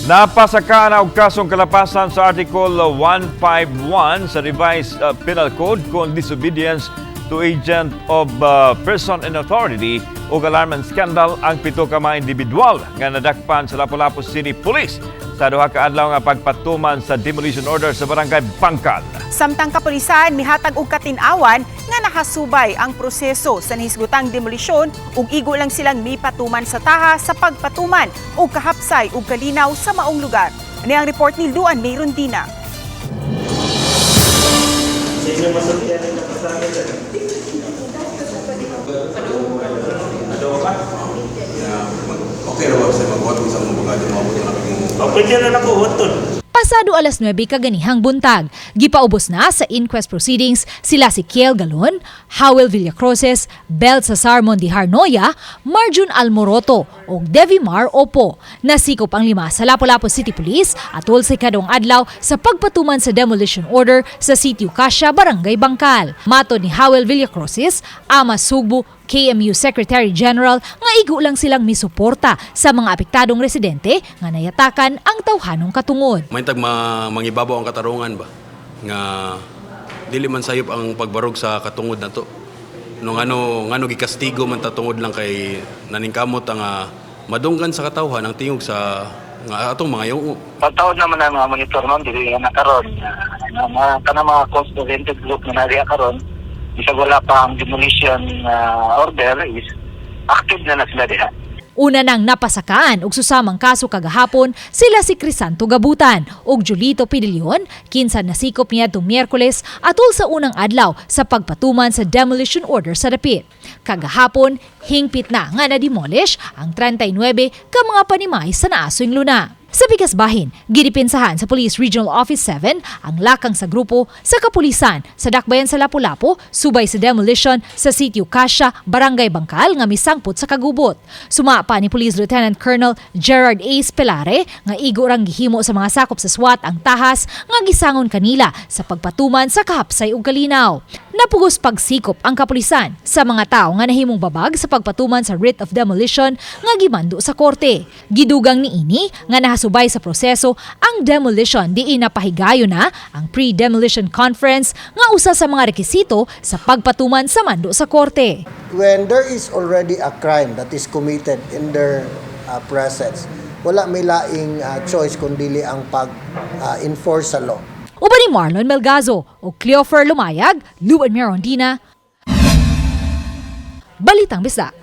Napasaka na og kasong kalapasan sa Article 151 sa Revised Penal Code kon disobedience to agent of person in authority o alarm and scandal ang pito ka mga individual nga nadakpan sa Lapu-Lapu City Police sa duha ka adlaw nga pagpatuman sa demolition order sa Barangay Bangkal. Samtang kapulisan mihatag og katin-awan nga nakasubay ang proseso sa nahisgutang demolisyon ug igo lang silang mipatuman sa taha sa pagpatuman og kahapsay ug kalinaw sa maong lugar. Ani ang report ni Luan Mayrondina. Sa inyo masultihan ang nakasabi, sir. Ano ba? Okay ra ba sa magbuhat sa mga bugado maabot na kami? O, pwede na lang ko, hotod. Pasado alas 9 kaganihang buntag, gipaubos na sa inquest proceedings sila si Kiel Galon, Howell Villacroses, Bel Cesar Mondihar Noya, Marjun Almoroto ug Devimar Opo. Nasikop ang lima sa Lapu-Lapu City Police atol sa ikaduhang adlaw sa pagpatuman sa demolition order sa Sitio Cassia, Barangay Bangkal. Matod ni Howell Villacroses, ama Sugbo KMU Secretary General, nga igo lang silang misuporta sa mga apektadong residente nga nayatakan ang tawhanong katungod. Maintag ma mangibabaw ang katarungan ba nga dili man sayop ang pagbarog sa katungod nato. No ngano ngano gikastigo man ta tungod lang kay naningkamot ang madunggan sa katawhan ang tingog sa nga atong mga yung Pagtaod naman ang mga monitor, ma'am, dili na karon. Mga kanang mga cost-oriented group na nariya karon, bisag wala pa ang demolition order is active na na sila diha. Una nang napasakaan og susamang kaso kagahapon sila si Crisanto Gabutan ug Julito Pidilion, kinsa nasikop niadtong Miyerkules atol sa unang adlaw sa pagpatuman sa demolition order sa dapit. Kagahapon, hingpit na nga na-demolish ang 39 ka mga panimay sa naasoing luna. Sa pikas bahin, gidipinsahan sa Police Regional Office 7 ang lakang sa grupo sa kapulisan sa dakbayan sa Lapu-Lapu subay sa demolition sa Sitio Cassia, Barangay Bangkal nga misangpot sa kagubot. Sumapa ni Police Lieutenant Colonel Gerard A. Spelare nga igo rang gihimo sa mga sakop sa SWAT ang tahas nga gisangon kanila sa pagpatuman sa kahapsay ug kalinaw. Napugos pagsikop ang kapulisan sa mga tao nga nahimong babag sa pagpatuman sa writ of demolition nga gimando sa korte. Gidugang niini nga nahasubay sa proseso ang demolition diin napahigayon na ang pre-demolition conference nga usa sa mga rekisito sa pagpatuman sa mando sa korte. When there is already a crime that is committed in their presence, wala may laing choice kundi ang pag-enforce sa law. Uban ni Marlon Melgazo o Cleofer Lumayag, Luan Merondina, Balitang Bisdak.